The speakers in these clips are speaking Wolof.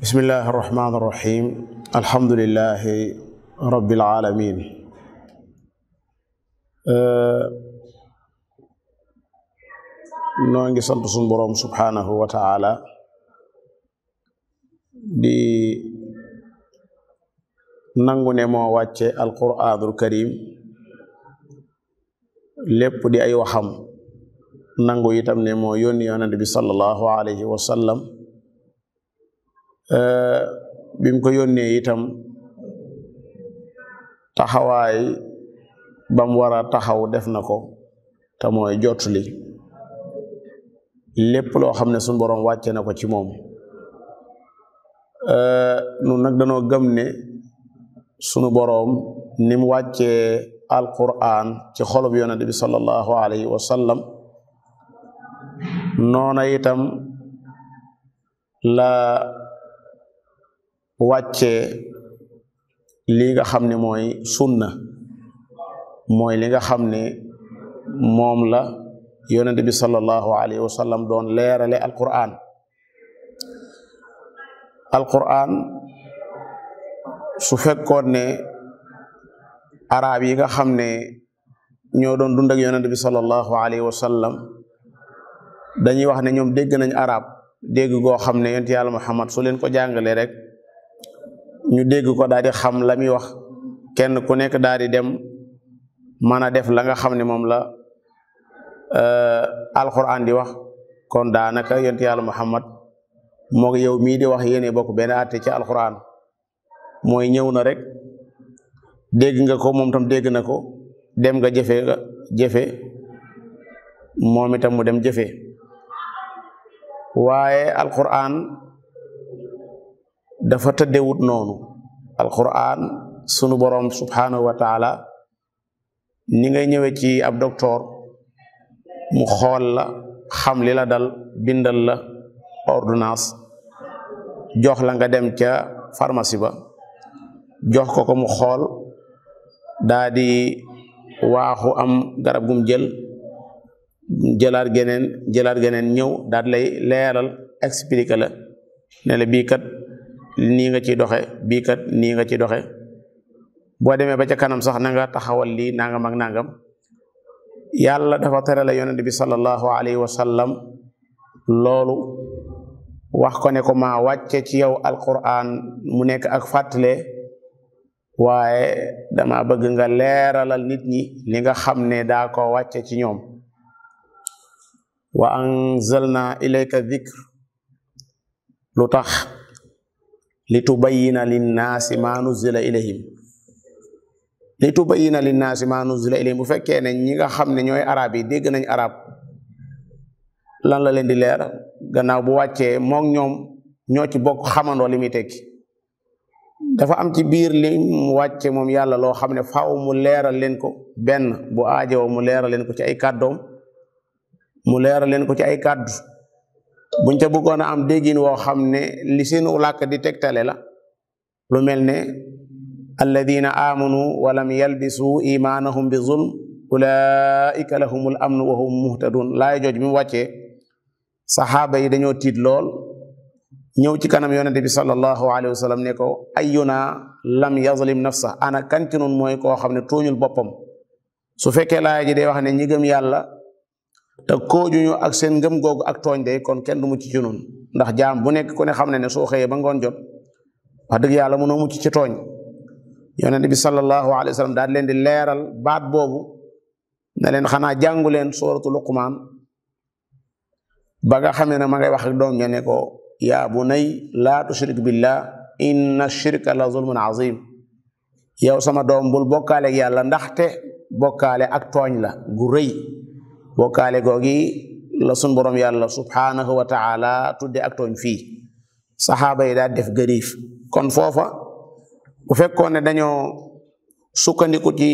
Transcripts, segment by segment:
Bismillahi irrahmani irrahim alhamdulillahi rabbil alamin noo ngi sant suñu boroom subhanahu wa taala di nangu ne moo wàcce alquranul karim lépp di ay waxam nangu itam ne moo yónni yonent bi sallallahu alayhi wa sallam bim ko yónnee itam taxawaay bam war a taxaw def na ko te mooy jotli lépp loo xam ne suñu boroom wàcce na ko ci moom nun nag danoo gëm ne sunu boroom ni mu wàccee alquran ci xolub yonent bi sallallahu alayhi wa sallam noona itam la wàccee li nga xam ne mooy sunna mooy li nga xam ne moom la yonent bi sallallahu alayhi wa sallam doon leerale alquran su fekkoon ne arab yi nga xam ne ñoo doon dund ak yonent bi sallallahu alayhi wa sallam dañuy wax ne ñoom dégg nañ arab dégg goo xam ne yonent yàlla Muhammad su leen ko jàngale rek ñu dégg ko daal di xam la muy wax kenn ku nekk daal di dem mën a def la nga xam ne moom la alquran di wax kon daanaka yonent yàlla Muhammad moo yow mii di wax yéene bokk benn àtte ci alquran mooy ñëw na rek dégg nga ko moom tam dégg na ko dem nga jëfe moom itam mu dem jëfe waaye alquran dafa tëddewut noonu alquran sunu boroom subhanahu wa taala ni ngay ñëwee ci ab docteur mu xool la xam li la dal bindal la ordonnance jox la nga dem ca pharmacie ba jox ko mu xool daa di waaxu am garab gum jëlaat geneen ñëw daal lay leeral expliquer la ne la bii kat nii nga ci doxe bii kat nii nga ci doxe boo demee ba ca kanam sax na nga taxawal lii nangam ak nangam yàlla dafa tere la yonent bi sallallahu alayhi wa sallam loolu wax ko ne ko maa wàcce ci yow alquran mu nekk ak fàttale waaye dama bëgg nga leeralal nit ñi li nga xam ne daa ko wàcce ci ñoom wa anzalna ilayka dhikr lu tax li tubayyina linnaasi ma nuzila ilayhim bu fekkee ne ñi nga xam ne ñooy arab yi dégg nañ arab lan la leen di leer gannaaw bu wàccee moom ñoom ñoo ci bokk xamandoo li muy tekki dafa am ci biir li mu wàcce moom yàlla loo xam ne faaw mu leeral leen ko benn bu aajowoo mu leeral leen ko ci ay kàddoom mu leeral leen ko ci ay kàddu buñ ca bëggoon a am déggin woo xam ne li seenu làkk di tegtale la lu mel ne alladina amanu walam yalbisu imanahum bi zulm ulaika lahumul amnu wa hum muhtadun laay jooj bi mu wàccee saxaaba yi dañoo tiit lool ñëw ci kanam yonente bi sallallahu alayhi wa sallam ne ko ayyuna lam yazlim nafsa ana kan ci nun mooy koo xam ne tooñul boppam su fekkee laay ji day wax ne ñi gëm yàlla te koojuñu ak seen ngëm googu ak tooñ day kon kenn du mucc ci nun ndax jaam bu nekk ku ne xam ne ne soo xëyee ba ngoon jot wax dëgg yàlla mënoo mucc ci tooñ yonente bi sallallahu alayhi wa sallam daal leen di leeral baat boobu ne leen xanaa jàngu leen suuratu Luqmaan ba nga xamee ne ma ngay wax ak doom ña ne ko yaa bunay laa tushrik billah inna shirka la zulmun azim yow sama doom bul bokkaale ak yàlla ndaxte bokkaale ak tooñ la gu rëy bokkaale googi la sun borom yàlla subhanahu wa taala tudde ak tooñ fii saxaaba yi daal def gëriif kon foofa bu fekkoon ne dañoo sukkandiku ci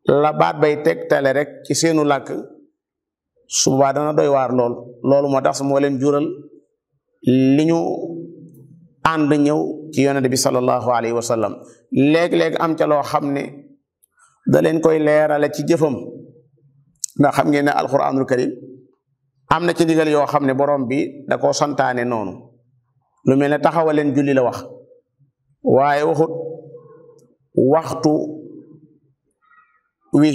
la baat bay tegtale rek ci seenu làkk suba dana doy waar loolu moo tax moo leen jural li ñu ànd ñëw ci yonent bi sallallahu alayhi wa sallam léeg-léeg am ca loo xam ne da leen koy leerale ci jëfam ndax xam ngeen ne alquranul karim am na ci ndigal yoo xam ne borom bi da koo santaane noonu lu mel ne taxawal leen julli la wax waaye waxut waxtu wi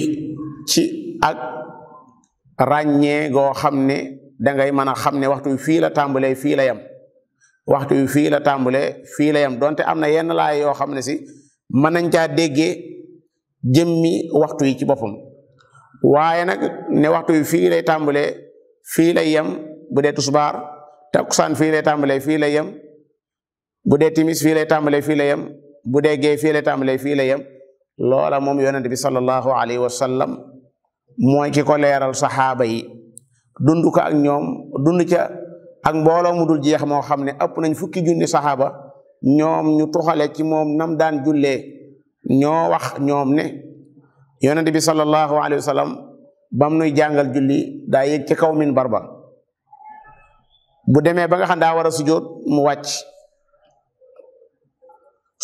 ci ak ràññee goo xam ne dangay mën a xam ne waxtu wi fii la tàmbalee fii la yem waxtu wi fii la tàmbalee fii la yem donte am na yenn laay yoo xam ne si mën nañ caa déggee jëmmi waxtu yi ci boppam waaye nag ne waxtu wi fii lay tàmbalee fii lay yem bu dee tusbaar takkusaan fii lay tàmbalee fii lay yem bu dee timis fii lay tàmbalee fii lay yem bu dee gee fii lay tàmbalee fii lay yem loola moom yonent bi sallallahu alayhi wa sallam mooy ki ko leeral saxaaba yi dund ko ak ñoom dund ca ak mbooloo mu dul jeex moo xam ne ëpp nañ fukki junni saxaaba ñoom ñu tuxale ci moom nam daan jullee ñoo wax ñoom ne yonent bi sallallahu alayhi wa sallam bam nuy jàngal julli daa yéeg ci kaw minbar ba bu demee ba nga xam daa war a sujjóot mu wàcc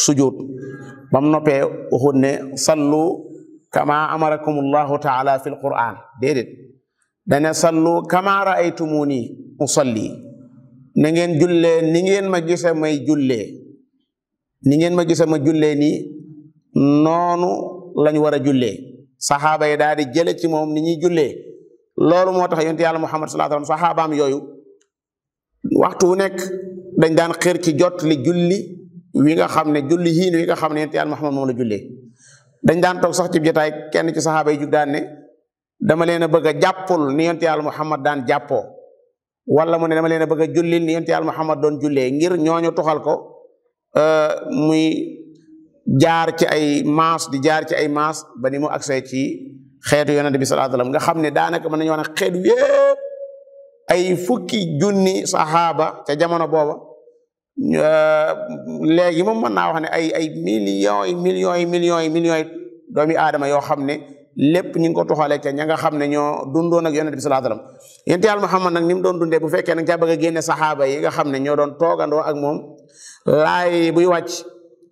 sujjóot bam noppee waxut ne sallu kama amarakumullahu taala fi alquran déedéet dane sallu kama raaytumuni usalli na ngeen jullee ni ngeen ma gise may jullee ni ngeen ma gise ma jullee nii noonu lañ war a jullee saxaaba yi daal di jële ci moom ni ñuy jullee loolu moo tax yonent yàlla Muhammad sallallahu alayhi wa sallam saxaabaam yooyu waxtu wu nekk dañ daan xër ci jot li julli wi nga xam ne julli hiin wi nga xam ne yonent yàlla Muhammad moom la jullee dañ daan toog sax ci jotaay kenn ci saxaaba yi jug daan ne dama leen a bëgg a jàppul ni yonent yàlla Muhammad daan jàppoo wala mu ne dama leen a bëgg a jullil ni yonent yàlla Muhammad doon jullee ngir ñooñu tuxal ko muy jaar ci ay maas di jaar ci ay maas ba ni mu agsee ci xeetu yonent bi sallallahu alayhi wasallam nga xam ne daanaka mën nañu wax ne xeetu yépp ay fukki junni saxaaba ca jamono booba léegi moom mën naa wax ne ay millions yi millions yi doomi aadama yoo xam ne lépp ñu ngi ko tuxalee ca ña nga xam ne ñoo dundoon ak yonent bi sallallahu alayhi wasallam yonent yàlla Muhammad nag ni mu doon dundee bu fekkee nag caa bëgg a génne saxaaba yi nga xam ne ñoo doon toogandoo ak moom laay buy wàcc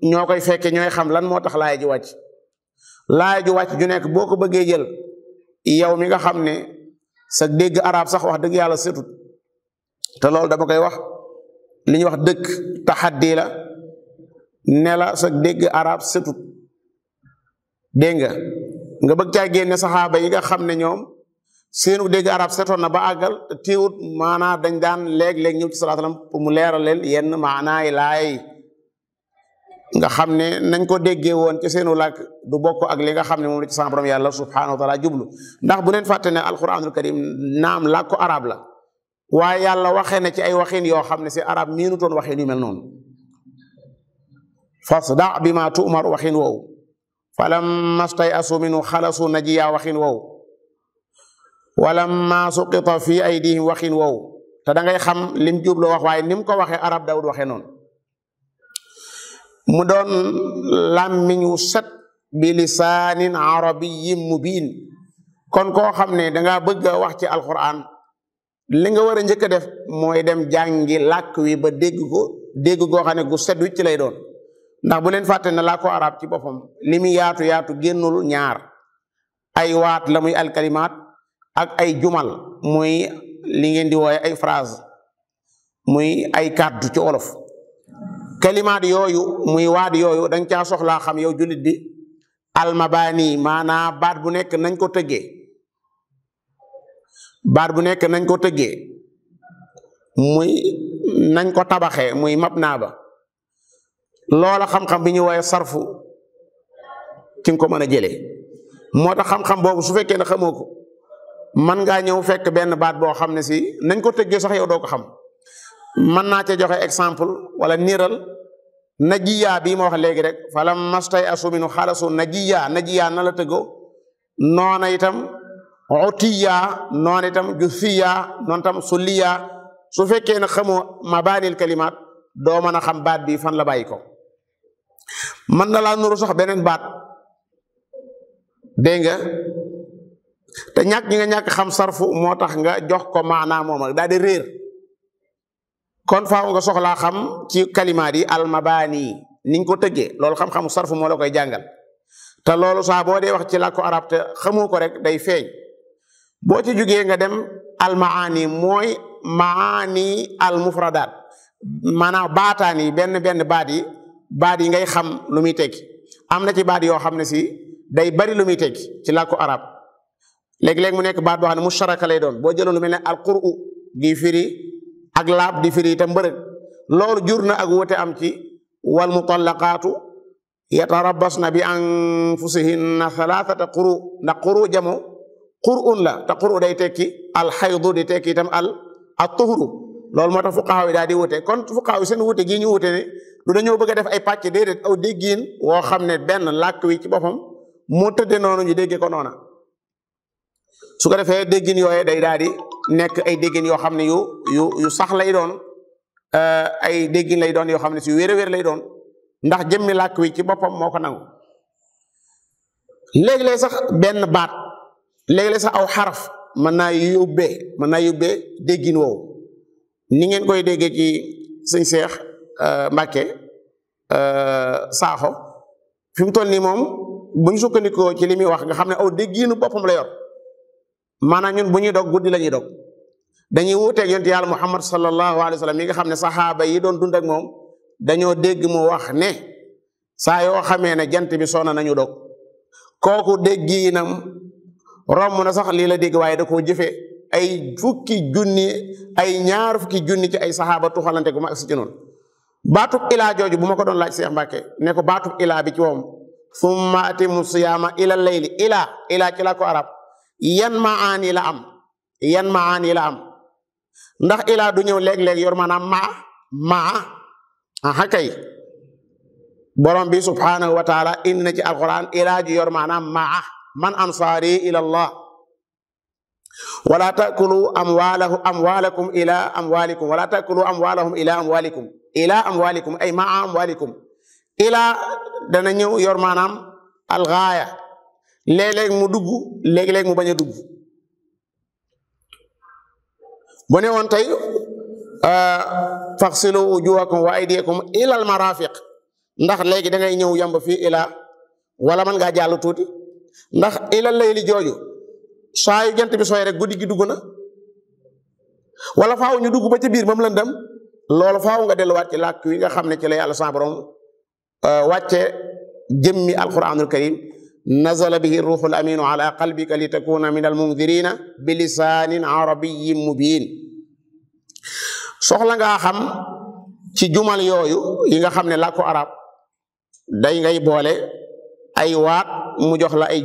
ñoo koy fekke ñooy xam lan moo tax laay ji wàcc laay ju wàcc ju nekk boo ko bëggee jël yow mi nga xam ne sa dégg arab sax wax dëgg yàlla setut te loolu dama koy wax li ñuy wax dëkk taxaddi la ne la sa dégg arab setut dégg nga bëgg caa génne saxaaba yi nga xam ne ñoom seenu dégg arab setoon na ba àggal te teewut maanaa dañ daan léeg-léeg ñëw ci sallallahu alayhi wasallam pour mu leeral leen yenn maanaay laay nga xam ne nañ ko déggee woon ci seenu làkk du bokk ak li nga xam ne moom la ci sama borom yàlla subhanahu wa taala jublu ndax bu leen fàtte ne alquranul karim naam làkku arab la waaye yàlla waxee na ci ay waxin yoo xam ne si arab miinutoon waxin yu mel noonu fasda bima tu'mar waxin woowu falamma stay'asu minhu xalasu najiya waxin woowu walamma suqita fi aydihim waxin woowu te da ngay xam lim jublu wax waaye ni mu ko waxee arab dawud waxee noonu mu doon làmmiñ wu set bi lisaanin arabiyyin mubiin kon koo xam ne dangaa bëgg a wax ci alquran li nga war a njëkk a def mooy dem jàngi làkk wi ba dégg goo xam ne gu set wicc lay doon ndax bu leen fàtte ne làkku arab ci boppam li muy yaatu génnul ñaar ay waat la muy alkalimaat ak ay jumal muy li ngeen di wooye ay phrase muy ay kàddu ci wolof kalimaat yooyu muy waat yooyu danga caa soxlaa xam yow jullit bi almabaani maanaa baat bu nekk nañ ko tëggee baat bu nekk nañ ko tëggee muy nañ ko tabaxee muy mabnaa ba loola xam-xam bi ñu wooye sarfu ci nga ko mën a jëlee moo tax xam-xam boobu su fekkee ne xamoo ko mën ngaa ñëw fekk benn baat boo xam ne si nañ ko tëggee sax yow doo ko xam mën naa ca joxe exemple wala niiral najiya bii ma wax léegi rek falam mastay asuminu xalasu najiya na la tëggoo noona itam utiya noona itam jusiya noonu tam sulliya su fekkee ne xamoo mabaanil kalimaat doo mën a xam baat bi fan la bàyyi ko mën na laa nuru sax beneen baat dégg nga te ñàkk ñi nga ñàkk xam sarfu moo tax nga jox ko maanaa moom daal di réer kon faaw nga soxlaa xam ci kalimaat yi almabaani niñ ko tëggee loolu xam-xamu sarfu moo la koy jàngal te loolu saa boo dee wax ci làkku arab te xamoo ko rek day feeñ boo ci jógee nga dem almaani mooy maani almufradaat maanaam baataan yi benn baat yi ngay xam lu muy tekki am na ci baat yoo xam ne si day bari lu muy tekki ci làkku arab léeg-léeg mu nekk baat boo xam ne musharaka lay doon boo jëloon lu mel ne alquru di firi ak laab di firi te mbërëg loolu jur na ak wute am ci wal mutallaqaatu yatarabbasna bi anfusihinna thalathata quru ndax quru jamo qur'un la te quru day tekki alxaydu di tekki itam al tuhru loolu moo tax fuqahaa yi daal di wute kon fuqahaa yi seen wute gii ñu wute ne du dañoo bëgg a def ay pàcc déedéet aw déggiin woo xam ne benn làkk wi ci boppam moo tëdde noonu ñu déggee ko noona su ko defee déggin yooyu day daal di nekk ay déggin yoo xam ne yu sax lay doon ay déggin lay doon yoo xam ne si wér-wér lay doon ndax jëmmi làkk wi ci boppam moo ko nangu léegi-léeg sax benn baat léegi-léeg sax aw xaraf mën naa yóbbee déggin woowu ni ngeen koy déggee ci sëñ Seex Mbàkke Saaxo fi mu toll nii moom bu ñu sukkandikoo ci li muy wax nga xam ne aw dégginu boppam la yor maanaam ñun bu ñuy dog guddi la ñuy dog dañuy wuuteeg yonent yàlla Muhammad sallallahu alayhi wa sallam mi nga xam ne saxaaba yi doon dund ak moom dañoo dégg mu wax ne saa yoo xamee ne jant bi sona nañu dog kooku dégginam romb na sax lii la dégg waaye da koo jëfee ay ñaar fukki junni ci ay saxaaba tuxalante gu ma agsi ci noonu baatub ilaa jooju bu ma ko doon laaj Seex Mbàkke ne ko baatub ilaa bi ci moom summa atimu siyaama ila layli ilaa ci la ko arab yan maani la am ndax ilaa du ñëw léeg-léeg yor maanaam maa aha kay borom bi subhanahu wa taala indi na ci alquran ilaa ji yor maanaam maa man ansaari ila allah wala taakulu amwalakum ila amwalikum ay maa amwalikum ila dana ñëw yor maanaam algaaya léeg-léeg mu dugg léeg-léeg mu bañ a dugg bu ne woon tey faxsilu wujuhakum wa aydiyakum ila al marafiq ndax léegi da ngay ñëw yamba fii ila wala man ngaa jàll tuuti ndax ila layli jooju saa yu jant bi sooy rek guddi gi dugg na wala faaw ñu dugg ba ci biir moom lëndëm loolu faaw nga delluwaat ci làkk wi nga xam ne ci la yàlla sa borom wàcce jëmmi alquranul karim nazala bihi ruuxul aminu ala qalbika li takuna min al mundirina bi lisaanin arabiyyin mubin soxla ngaa xam ci jumal yooyu yi nga xam ne làkku arab day ngay boole ay waat mu jox la ay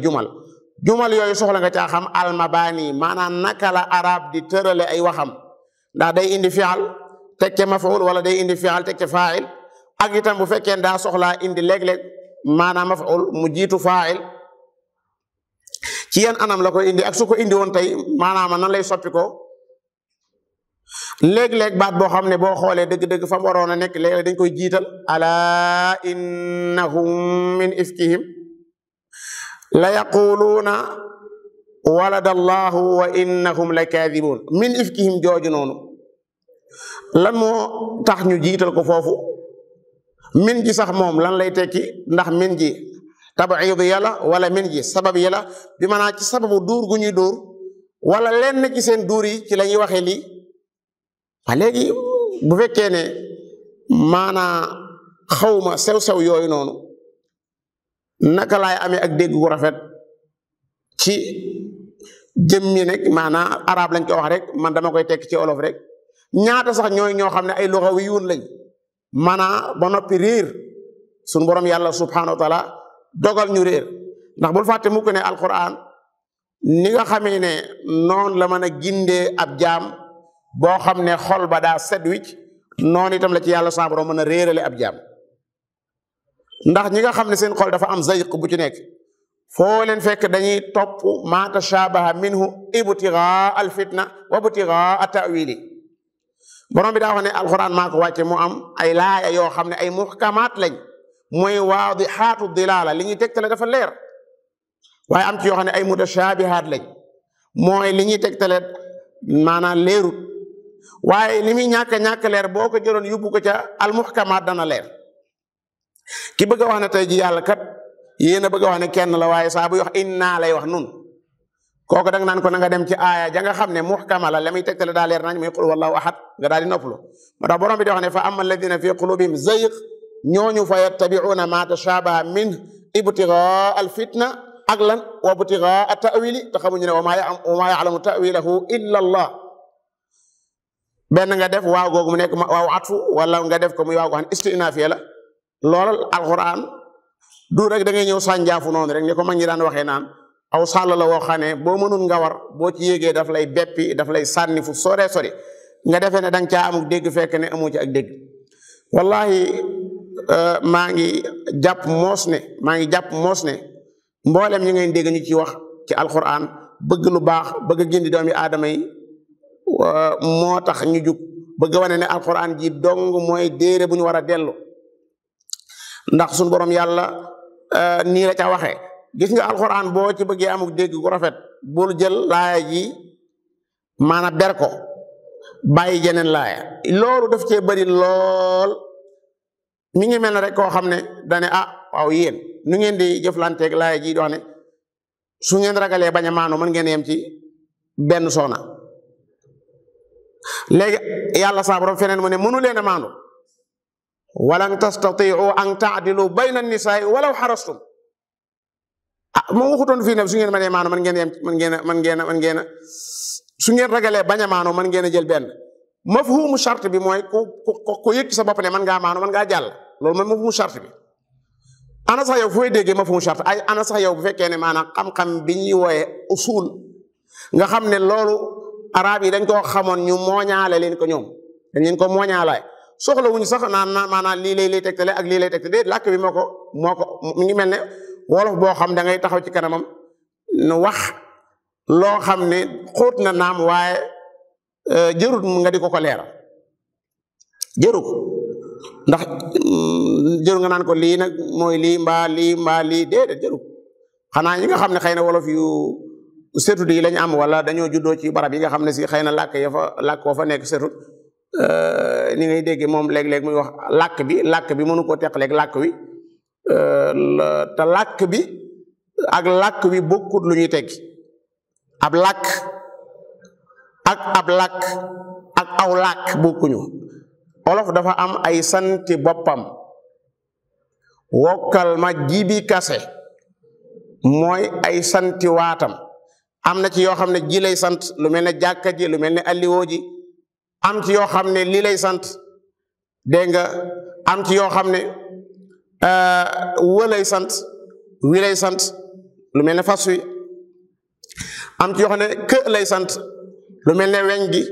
jumal yooyu soxla nga caa xam almabani maanaam naka la arab di tërale ay waxam ndax day indi fi'al teg ca maf'ul wala day indi fi'al teg ca fa'il ak itam bu fekkee daa soxlaa indi léeg-léeg maanaam maf'ul mu jiitu fa'il ci yan anam la koy indi ak su ko indi woon tey maanaam nan lay soppi ko léeg-léeg baat boo xam ne boo xoolee dëgg-dëgg fa mu waroon a nekk léeg-léeg dañ koy jiital ala innahum min ifkihim la yaquluuna walada allahu wa innahum la kaadibun min ifkihim jooju noonu lan moo tax ñu jiital ko foofu min ji sax moom lan lay tekki ndax min ji tabaid yàlla wala min ji sabab yàlla bi maanaam ci sababu duur gu ñuy dóor wala lenn ci seen duur yi ci la ñuy waxee lii a léegi bu fekkee ne maanaa xawma sew-sew yooyu noonu naka laay amee ak dégg gu rafet ci jëmmi nekk maanaa arab lañ ko wax rek man dama koy tekk ci olof rek ñaata sax ñoo xam ne ay lughawiyuun lañ maanaa ba noppi réer suñu borom yàlla subhanahu wa taala dogal ñu réer ndax bul fàtte mukk ne alquran ni nga xamee ne noonu la mën a gindee ab jaam boo xam ne xol ba daa set wicc noonu itam la ci yàlla sa borom mën a réerale ab jaam ndax ñi nga xam ne seen xol dafa am zayq bu ci nekk foo leen fekk dañuy topp ma tashabaha minhu ibtigaa al fitna wa ibtigaa ta'wili borom bi daa wax ne alquran maa ko wàcce mu am ay laaya yoo xam ne ay muhkamaat lañ mooy waadixaatu dilaala li ñuy tegtale dafa leer waaye am ci yoo xam ne ay mutashabihaat lañ mooy li ñuy tegtale maanaam leerut waaye li muy ñàkk leer boo ko jëloon yóbbu ko ca almuhkamaat dana leer ki bëgg a wax ne tey ji yàlla kat yéen a bëgg a wax ne kenn la waaye saa buy wax inna lay wax nun kooku da nga naan ko na nga dem ci aaya ja nga xam ne muhkama la muy tegtale daa leer nañ muy qul wallahu ahad nga daal di noppalu moo tax borom bi di wax ne fa amma alladina fi qulubihim zayg ñooñu fa yattabi'una ma tashabaha min ibtigaa al fitna ak lan wa ibtigaa at ta'wili te xamuñu ne wa ma ya'lamu ta'wilahu illa allah benn nga def waaw googu mu nekk waaw atfu wala nga def ko muy waaw goo xam ne istinafiya la loolu alquran du rek da ngay ñëw sànjaafu noonu rek ni ko mag ñi daan waxee naan aw sàll la woo xam ne boo mënul nga war boo ci yéegee daf lay beppi daf lay sànni fu sore sori nga defee ne danga caa amuk dégg fekk ne amoo ci ak dégg wallahi maa ngi jàpp moos ne mboolem ñi ngay dégg ñu ci wax ci alquran bëgg lu baax bëgg a gindi doomi aadama yi moo tax ñu jug bëgg wane ne alquran ji dong mooy déere bu ñu war a dellu ndax suñu borom yàlla nii la ca waxee gis nga alquran boo ci bëggee amuk dégg gu rafet bul jël laaya ji maanaam ber ko bàyyi jeneen laaya loolu daf cee bëri lool mi ngi mel ne rek koo xam ne dane waaw yéen nu ngeen di jëflanteeg laaya ji di wax ne su ngeen ragalee bañ a maanu mën ngeen yem ci benn soxna léegi yàlla saa borom feneen mu ne mënu leen a maanu walan tastatiu an taadilu bayna nisaai walaw xarastum moom waxutoon fii ne su ngeen mënee maanu mën ngeen yem mën ngeen a su ngeen ragalee bañ a maanu mën ngeen a jël benn mafhumu charte bi mooy ku yëg ci sa bopp ne mën ngaa maanu mën ngaa jàll loolu mooy mafhumu charte bi ana sax yow fooy déggee mafhumu charte ana sax yow bu fekkee ne maanaam xam-xam bi ñuy wooye usul nga xam ne loolu arab yi dañ koo xamoon ñu mooñaale leen ko ñoom dañ leen ko mooñaalaay soxla wuñu sax naan maanaam lii lay tegtale ak lii lay tegtale déet làkk bi moo ko mi ngi mel ne wolof boo xam da ngay taxaw ci kanamam nu wax loo xam ne xóot na naam waaye jërut nga di ko leeral jëru ko ndax jëru nga naan ko lii nag mooy lii mbaa lii déedéet jëru xanaa ñi nga xam ne xëy na wolof yu setut yi lañ am wala dañoo juddoo ci barab yi nga xam ne si xëy na làkk koo fa nekk setut ni ngay déggee moom léeg-léeg muy wax làkk bi mënu koo teqaleeg làkk wi te làkk bi ak làkk wi bokkut lu ñuy tekki ab làkk ak aw làkk bokkuñu olof dafa am ay santi boppam wokkal ma jibi kase mooy ay santi waatam am na ci yoo xam ne ji lay sant lu mel ne jàkka ji lu mel ne alliwoo ji am ci yoo xam ne lii lay sant dégg nga am ci yoo xam ne wëlay sant wi lay sant lu mel ne fas wi am ci yoo xam ne kë lay sant lu mel ne weñ gi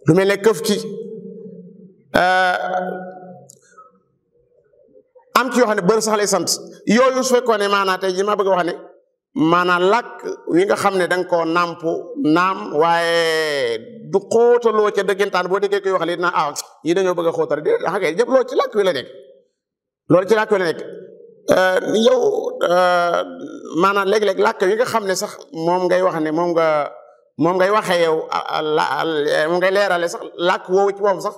lu mel ne këf ki am ci yoo xam ne bër sax lay sant yooyu su fekkoon ne maanaa tey ji ma bëgg a wax ne maanaam làkk wi nga xam ne da nga koo naam waaye du xóotaloo ca dëggantaan boo déggee koy wax li na yi dañoo bëgg a xóotal dé xa kay jëpp loolu ci làkk wi la nekk yow maanaam léeg-léeg làkk wi nga xam ne sax moom ngay wax ne moom ngay waxee yow moom ngay leerale sax làkk woowu ci moom sax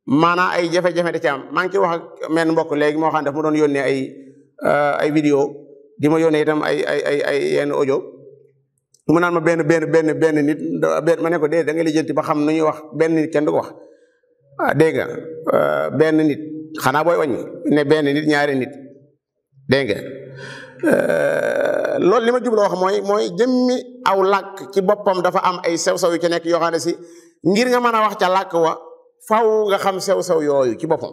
maanaam ay jafe-jafe da ci am maa ngi ci wax ak menn mbokk léegi moo xam ne daf ma doon yónnee ay vidéo di ma yónnee itam ay yenn audio mu naan ma benn nit ma ne ko dee da nga lijjanti ba xam nu ñuy wax benn nit kenn du ko wax dégg nga benn nit xanaa booy wàññi ne benn nit ñaari nit dégg nga loolu li ma jubla wax mooy jëmmi aw làkk ci boppam dafa am ay sew-sew yu ci nekk yoo xam ne si ngir nga mën a wax ca làkk wa faw nga xam sew-sew yooyu ci boppam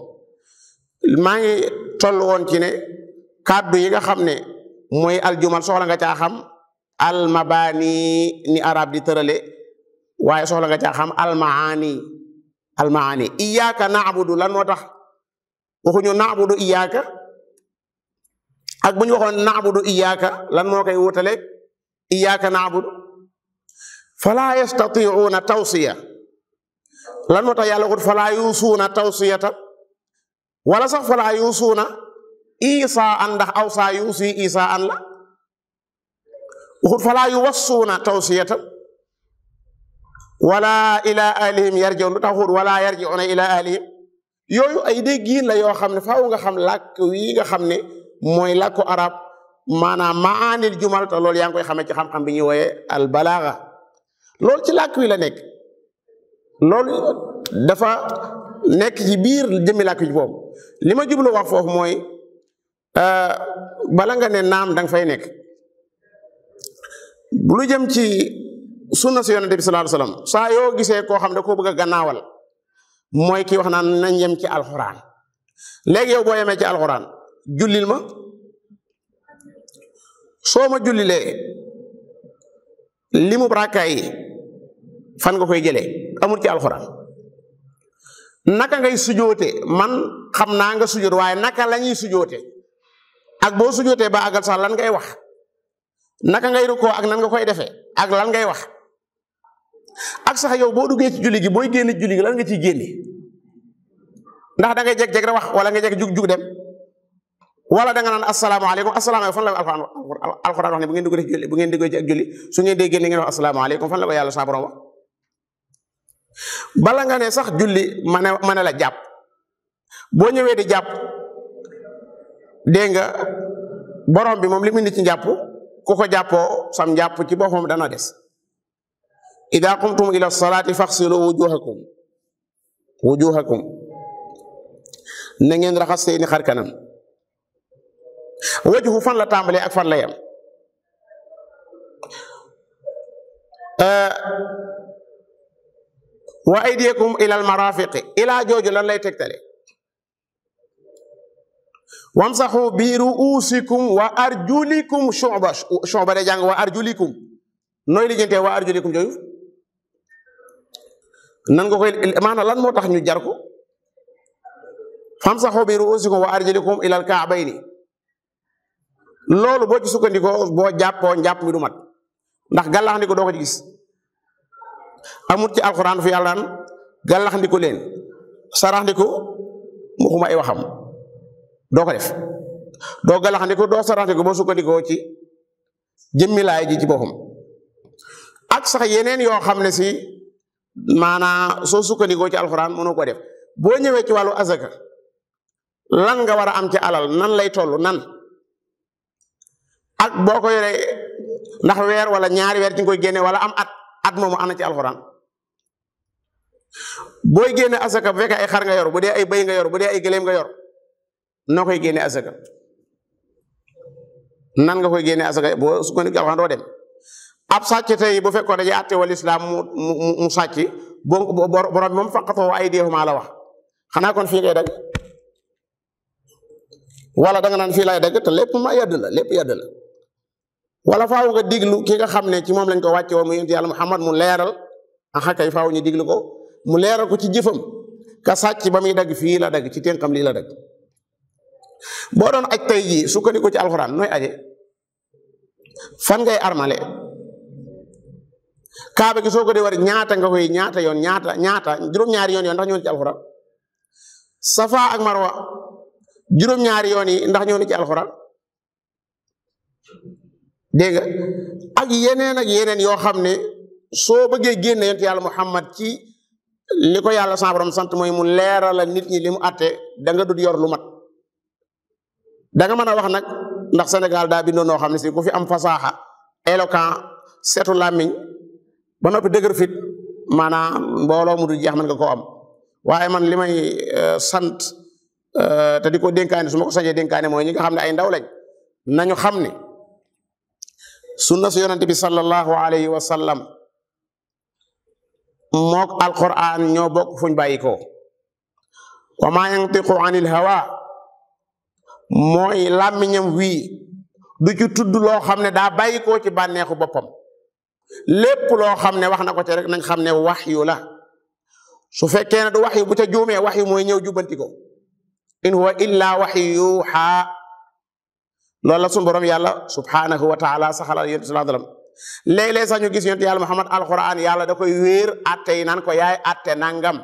maa ngi toll woon ci ne kàddu yi nga xam ne mooy aljumal soxla nga caa xam almabaani ni arab di tërale waaye soxla nga caa xam almaani iyyaka na'budu lan moo tax waxuñu na'budu iyyaka ak bu ñu waxoon na'budu iyyaka lan moo koy wutale iyyaka na'budu fala yastati'una tawsiya lan moo tax yàlla waxut fala yusuuna tawsiyata wala sax fala yusuuna isaan ndax awsa yuusi isaan la waxut falaa yuwassuuna tawsiyatan wala ila alihim yarji'un lu tax waxut wala yarji'una ila alihim yooyu ay déggiin la yoo xam ne faaw nga xam làkk wi nga xam ne mooy làkku arab maanaam maanil jumal te loolu yaa ngi koy xamee ci xam-xam bi ñuy wooyee al balaaga loolu ci làkk wi la nekk loolu dafa nekk ci biir jëmmi làkk wi foofu li ma jublu wax foofu mooy bala nga ne naam danga fay nekk lu jëm ci sunna si yonente bi sallallahu alayhi wasallam saa yoo gisee koo xam ne koo bëgg a gannaawal mooy kii wax naan nañ yem ci alxuraan léegi yow boo yemee ci alxuraan jullil ma soo ma jullilee limu rakka yi fan nga koy jëlee amul ci alxuraan naka ngay sujoote man xam naa nga sujoot waaye naka la ñuy sujoote ak boo sujootee ba àggal sax lan ngay wax naka ngay rukkoo ak nan nga koy defee ak lan ngay wax ak sax yow boo duggee ci julli gi booy génn julli gi lan nga ciy génne ndax da ngay jeg-jeg rek wax wala nga jeg jug dem wala da nga naan asalaamaaleykum asalaamaaleykum fan la alxuraan wax ne bu ngeen duggee ci julli bu ngeen duggee ci ak julli su ngeen dee génn ngeen wax asalaamaaleykum fan la ko yàlla sa borom wax bala nga ne sax julli ma ne la jàpp boo ñëwee di jàpp dégg nga borom bi moom li mu indi ci njàpp ku ko jàppoo sam njàpp ci boppam dana des ida qumtum ila salaati faxsilu wujuhakum na ngeen raxas seeni xar kanam wajhu fan la tàmbalee ak fan la yem wa aydiyakum ila almarafiqi ila jooju lan lay tegtale wamsaxu bi ruusikum wa arjulikum shu'ba de jàng wa arjulikum nooy lijjantee wa arjulikum jooyu nan nga koy maanaam lan moo tax ñu jar ko famsaxu bi ruusikum wa arjulikum ila alka'bayni loolu boo ci sukkandikoo boo jàppoo njàpp mi du mat ndax gàllax ndiko doo ko ci gis amut ci alxuraan fi yàlla naan gàllax ndiko leen sarax ndiko mu xuma ay waxam doo ko def doo gàllax ndiko doo sarax ndiko boo sukkandikoo ci jëmmi laay ji ci boppam ak sax yeneen yoo xam ne si maanaa soo sukkandikoo ci alxuraan mënoo ko def boo ñëwee ci wàllu azaka lan nga war a am ci alal nan lay toll nan ak boo ko yoree ndax weer wala ñaari weer ci nga koy génne wala am at moomu ana ci alxuraan booy génne asaka bu fekkee ay xar nga yor bu dee ay bëy nga yor bu dee ay gëléem nga yor noo koy génne asaka nan nga koy génne asaka boo sukkandiku alxuraan doo dem ab sàcc tey bu fekkoon dañuy àtte wal islam mu sàcc borom bi moom faqatoo aydiyahum la wax xanaa kon fii ngay dagg wala da nga naan fii lay dagg te lépp ma yedd la lépp yedd la wala faaw nga diglu ki nga xam ne ci moom lañ ko wàcce woon mu yonent yàlla Muhammad mu leeral axa kay faaw ñu diglu ko mu leeral ko ci jëfam ka sàcc ba muy dagg fii la dagg ci tënkam lii la dagg boo doon aj tey jii sukkandiku ci alxuraan nooy aje fan ngay armale kaaba gi soo ko dee war ñaata nga koy ñaata yoon ñaata juróom-ñaari yoon ndax ñoo ci alxuraan safa ak marwa juróom-ñaari yoon yi ndax ñoo ci alxuraan dégg nga ak yeneen yoo xam ne soo bëggee génne yonent yàlla Muhammad ci li ko yàlla sa borom sant mooy mu leeral la nit ñi li mu àtte da nga dut yor lu mat da nga mën a wax nag ndax Sénégal daa bindoo noo xam ne si ku fi am fasaaxa éloquent seetu làmmiñ ba noppi dëgër fit maanaam mbooloo mu du jeex mën nga koo am waaye man li may sant te di ko dénkaane su ma ko sañee dénkaane mooy ñi nga xam ne ay ndaw lañ nañu xam ne sunna su yonente bi sallallahu alayhi wa sallam mook alquran ñoo bokk fuñ bàyyi ko wa ma yantiqu anil hawa mooy làmmiñam wii du ci tudd loo xam ne daa bàyyi ko ci bànneexu boppam lépp loo xam ne wax na ko te rek nañ xam ne waxyu la su fekkee ne du waxyu bu ca juumee waxyu mooy ñëw jubbanti ko in huwa illa waxyu yuuxa loolu la sunu borom yàlla subhanahu wa taala saxalal yonent sallallahu alayhi wa sallam léeg-léeg sax ñu gis yonent yàlla Muhammad alquran yàlla da koy wéer atte yi naan ko yaay atte nangam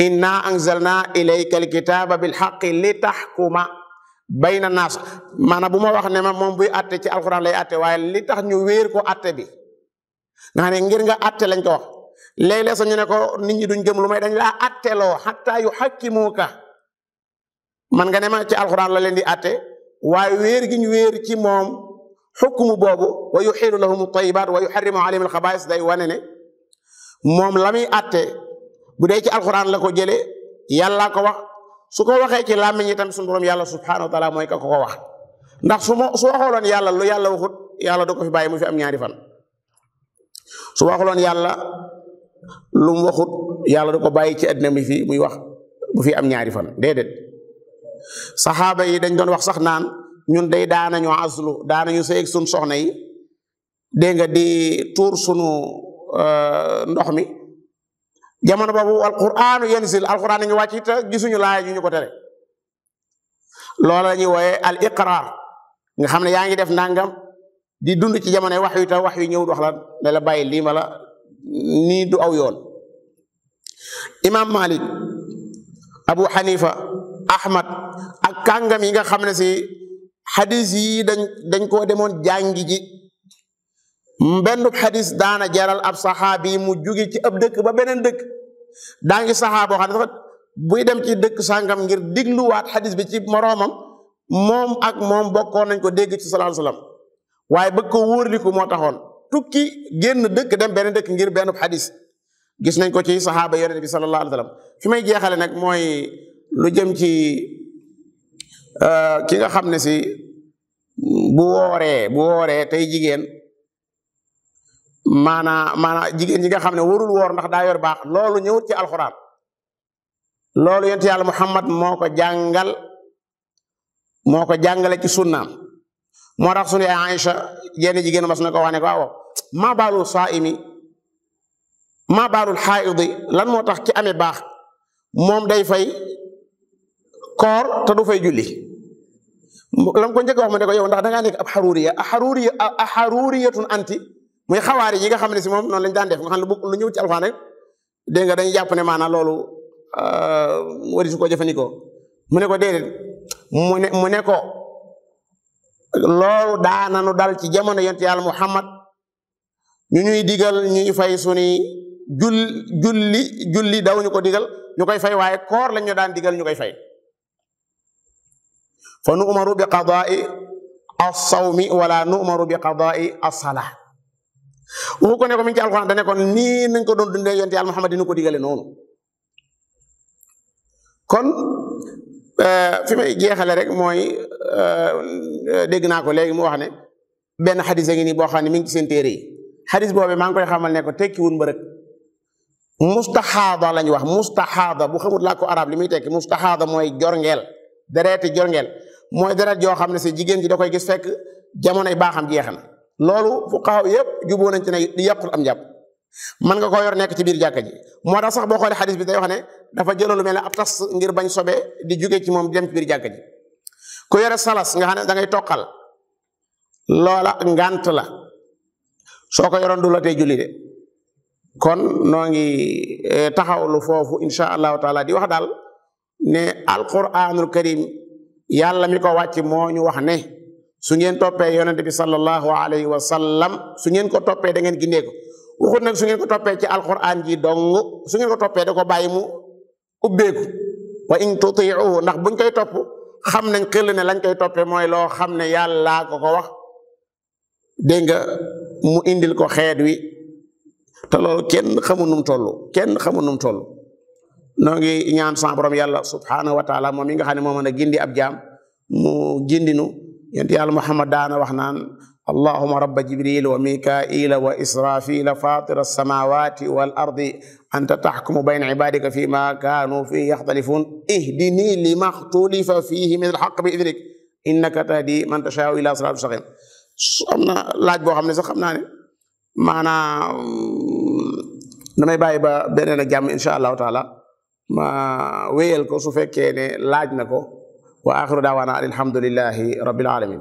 inna anzalna ilayka alkitaba bilxaqi li taxkuma bayna naas maanaam bu ma wax ne ma moom buy atte ci alquran lay atte waaye li tax ñu wéer ko atte bi nga xam ne ngir nga atte lañ ko wax léeg-léeg sax ñu ne ko nit ñi duñ gëm lu may dañ laa atteloo xatta yu xakkimuuka man nga ne ma ci alquran la leen di atte waaye wéer gi ñu wéer ci moom xukmu boobu wa yuxilu lahum tayibaat wa yuxarrimu alayhim alxabaais day wane ne moom la muy àtte bu dee ci alquran la ko jëlee yàlla ko wax su ko waxee ci làmmiñ itam suñu borom yàlla subhanahu wa taala mooy ka ko wax ndax su waxooloon yàlla lu yàlla waxut yàlla du ko fi bàyyi mu fi am ñaari fan su waxuloon yàlla lu mu waxut yàlla du ko bàyyi ci àddina mi fi muy wax bu fi am ñaari fan déedéet saxaaba yi dañ doon wax sax naan ñun day daanañu aslu daanañu sëy ak suñ soxna yi dégg nga di tuur sunu ndox mi jamono boobu alquranu yanzil alquran nañu wàcc te gisuñu laaya ju ñu ko tere loola la ñuy wooye al iqrar nga xam ne yaa ngi def nangam di dund ci jamono wax yu ta wax yu ñëw wax la ne la bàyyi lii ma la nii du aw yoon imam Malik Abu Hanifa Ahmad ak kàngam yi nga xam ne si xadis yi dañ koo demoon jàngi ji benn xadis daana jaral ab saxaabi mu jugi ci ab dëkk ba beneen dëkk daa ngi saxaaboo xam ne dafa buy dem ci dëkk sàngam ngir digluwaat xadis bi ci moroomam moom ak moom bokkoon nañ ko dégg ci sallallahu alayhi wasallam waaye bëgg ko wóorliku moo taxoon tukki génn dëkk dem beneen dëkk ngir benn xadis gis nañ ko ci saxaaba yonent bi sallallahu alayhi wasallam fi may jeexale nag mooy lu jëm ci ki nga xam ne si bu wooree tey jigéen maanaa jigéen ñi nga xam ne warul woor ndax daa yor baax loolu ñëwut ci alxuraan loolu yonent yàlla Muhammad moo ko jàngale ci sunnaam moo tax sunu Aïcha jenn jigéen mas na ko wax ne ko waaw maa baalul saa'imi maa baalul xaayidi lan moo tax ci amee baax moom day fay koor te du fay julli lam ko njëkk wax mu ne ko yow ndax da ngaa nekk ab xaruuriyatun anti muy xawaari yi nga xam ne si moom noonu lañ daan def nga xam ne lu ñëw ci alxuraan rek dégg nga dañuy jàpp ne maanaam loolu wari su ko jëfandikoo mu ne ko déedéet mu ne ko loolu daananu dal ci jamono yonent yàlla Muhammad ñu ñuy digal ñuy fay suni julli daw ñu ko digal ñu koy fay waaye koor lañ ñu daan digal ñu koy fay fa nu umaru bi qadaai as-sawmi wala nu umaru bi qadaai as-salaa waxu ko ne ko mi ngi ci alxuraan da ne ko nii nañ ko doon dundee yonent yàlla Muhammad dina ko digale noonu kon fi may jeexale rek mooy dégg naa ko léegi mu wax ne benn xadis a ngi nii boo xam ne mi ngi ci seen téere yi xadis boobu maa ngi koy xamal ne ko tekkiwul mbërëg mustaxaada lañ wax mustaxaada bu xamul laa ko arab li muy tekki mustaxaada mooy jorngeel dereeti jorngeel mooy deret yoo xam ne si jigéen ji da koy gis fekk jamonoy baaxam jeex na loolu fuqahaa yëpp juboo nañ ci ne di yàqul am njàpp mën nga koo yor nekk ci biir jàkka ji moo tax sax boo xoolee xadis bi day wax ne dafa jëloon lu mel ne ab tas ngir bañ sobe di jóge ci moom di dem ci biir jàkka ji ku yore salas nga xam ne da ngay toqal loola ngant la soo ko yoroon du la tey julli de kon noo ngi taxawlu foofu insha allahu taala di wax daal ne alquranul karim yàlla mi ko wàcc moo ñu wax ne su ngeen toppee yonent bi sallallahu alayhi wa sallam su ngeen ko toppee da ngeen gindee ko waxut nag su ngeen ko toppee ci alquran ji dong su ngeen ko toppee da ko bàyyi mu ubbeeku wa in tutiuhu ndax buñ koy topp xam nañ xel ne lañ koy toppee mooy loo xam ne yàlla ko wax dégg nga mu indil ko xeet wi te loolu kenn xamul num toll noo ngi ñaan sa borom yàlla subhanahu wa taala moom yi nga xam ne moo mën a gindi ab jaam mu gindinu yent yàlla Muhammad daana wax naan allahuma rabba jibril wa mikaila wa israfila fatira alsamawati wal ardi anta taxkumu bayna ibadika fi ma kaanu fihi yaxtalifun ihdini lima xtulifa fihi min alxaq bi idnik innaka tahdi man tashaau ila siraatin mustaqim am na laaj boo xam ne sax xam naa ne maanaam damay bàyyi ba beneen ak jàmm insha allahu taala ma wéyal ko su fekkee ne laaj na ko wa axiru daawaana alhamdulillahi rabbil alamin